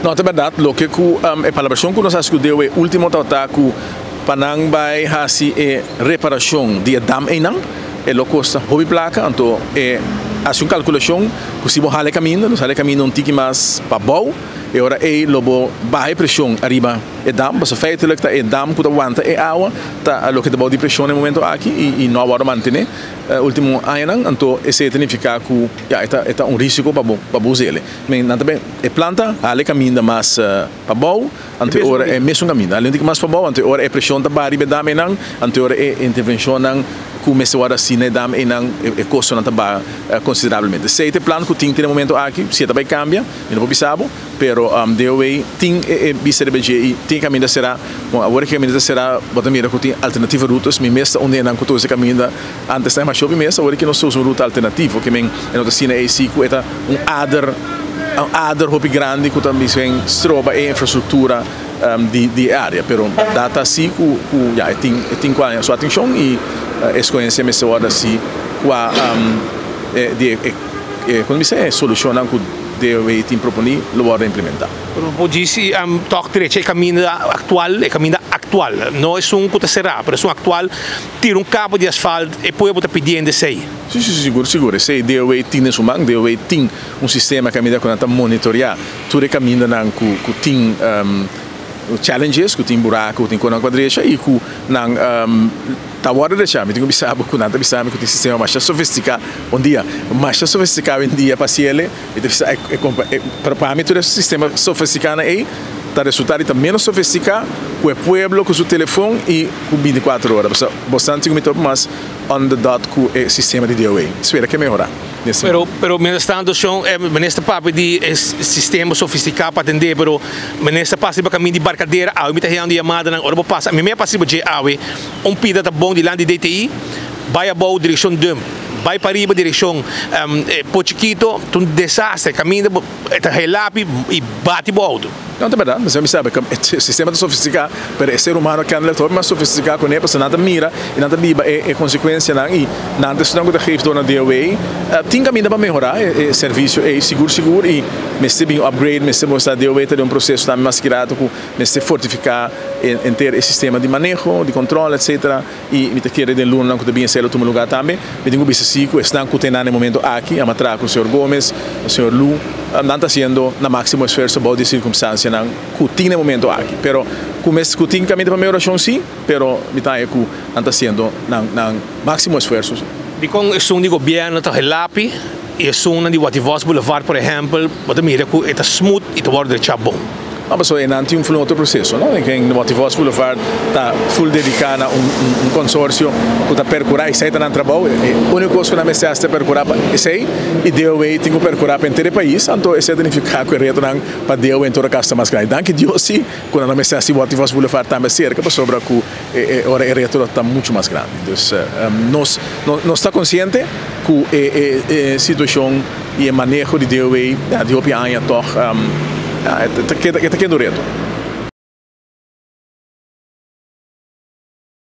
No, ta berdad. Loke cu e palabracion cu nos a haci cu DOW ultimo tabata cu pa nan bay haci e reparacion di e dam eynan, e lo costa hopi placa. Anto e haci un calculacion cu si bo hala e caminda, nos hala e caminda un tiki mas pabou, e ora ey lo bo baha e presion ariba e dam, pasobra feitelijk ta e dam cu ta wanta e awa ta loke ta bou di presion na e momento aki y no a wordo mantene ultimo añanan. Anto esey ta nifica cu ya e ta un risico pa bo pa bo us'el. Men nan ta ben e planta hala e caminda mas pabou, anto e ora e mesun caminda hala un tiki mas pabou, anto e ora e presion ta baha riba e dam eynan, anto e ora e intervencionnan cu mester worde haci na e dam eynan e costonan ta baha considerablemente. Esey ta e plan cu tin te na e momento aki, si e ta bay cambia mi no por bisa bo, pero DOW tin e bista riba dje y tin e caminda cera. Bon, awor e caminda ta cera bo ta mira cu tin alternativa rutas, mi mes ta un di enan cu ta usa e caminda antes ta e mashopi mes, awor aki nos ta usa un ruta alternativo, ke men e no ta asina ey si cu e ta un ader, un ader hopi grandi cu ta misgen stroba e infrastructura di di e area, pero berdad ta asi cu cu ya e tin e tin cu haña su atencion y e escogencia mester worde asi cua di e e como bisa e solucionnan cu DOW tin proponi lo worde implementa. Pero bo por si toch drecha e caminda actual, e caminda actual, no esun cu ta cera, pero esun actual, tira un capa di asfalt, e pueblo ta pidiendo esey. Si, sigur, sigur. Esey DOW tin den su man. DOW tin un sistema caminda cu nan ta monitorea tur e camindanan cu tin challenges, cu tin buraco, cu tin conan cu a drecha y cu nan ta worde drecha. Mi tin cu bisa bo cu nan ta bisa mi cu tin sistema masha sofistica, bon dia, masha sofistica awendia pa haciele. Mi ta bisa pero pa mi tur e sistema sofistica nan ey ta resulta di ta menos sofistica cu e pueblo cu su telefon y cu 24 ora. Pasobra bosnan tin cu mi ta hopi mas on the dot cu e sistema di DOW. Spera ke mehora. Pero mientras tanto, shon, minister papia di e sistema sofistica pa atende, pero minister pasa riba caminda di Barcadera awe, mi ta heyando yamadanan ora bo pasa, mi me pasa riba dje awe, un pida ta bon dilanti di DTI, bay abou direccion Dump, bay pariba direccion Po Chikito, ta un desastre, caminda ta helapi y bati bo auto. No, ta berdad, mi sabi cu e sistema ta sofistica, pero e ser humano kennelijk ta hopi mas sofistica cu ne, pasobra nan ta mira y nan ta biba e consecuencianan y nan ta esunnan cu ta geef door na DOW. Tin caminda pa mehora e servicio ey, sigur sigur, y mester bin upgrade, mester mostra DOW ta den un proceso tambe mas kirato cu mester fortifica henter e sistema di maneho, di control, etcetera. Y mi ta kere den lunanan cu ta bin esey lo tuma lugar tambe. Mi tin cu bisa si cu esnan cu ta na e momento aki, a traha cu señor Gomez, señor Lu, nan ta haciendo nan maximo esfuerzo bao di e circumstancianan cu tin na e momento aki. Pero cu mes cu tin caminda pa mehoracion si, pero mi ta haña cu nan ta haciendo nan nan maximo esfuerzo si. Dicon esun di gobierno ta helapi y esunnan di Wativos Boulevard por ehempel bo ta mira cu e ta smooth y ta wordo drecha bon? No, pasobra einan tin un full otro proceso, no? En Wativos Boulevard ta full dedica na un consorcio cu ta percura esey ta nan trabou. E unico cos cu nan mester haci ta percura pa esey y DOW tin cu percura pa henter e pais, anto esey ta nifica cu e retonan pa DOW en todo caso ta mas grandi. Danki Dios si cu nan no mester haci Wativos Boulevard tambe cerca pasobra cu e ora e reto lo ta mucho mas grandi. Dus nos nos ta consciente cu e situacion y e maneho di DOW di hopi aña toch. E ta keda un reto.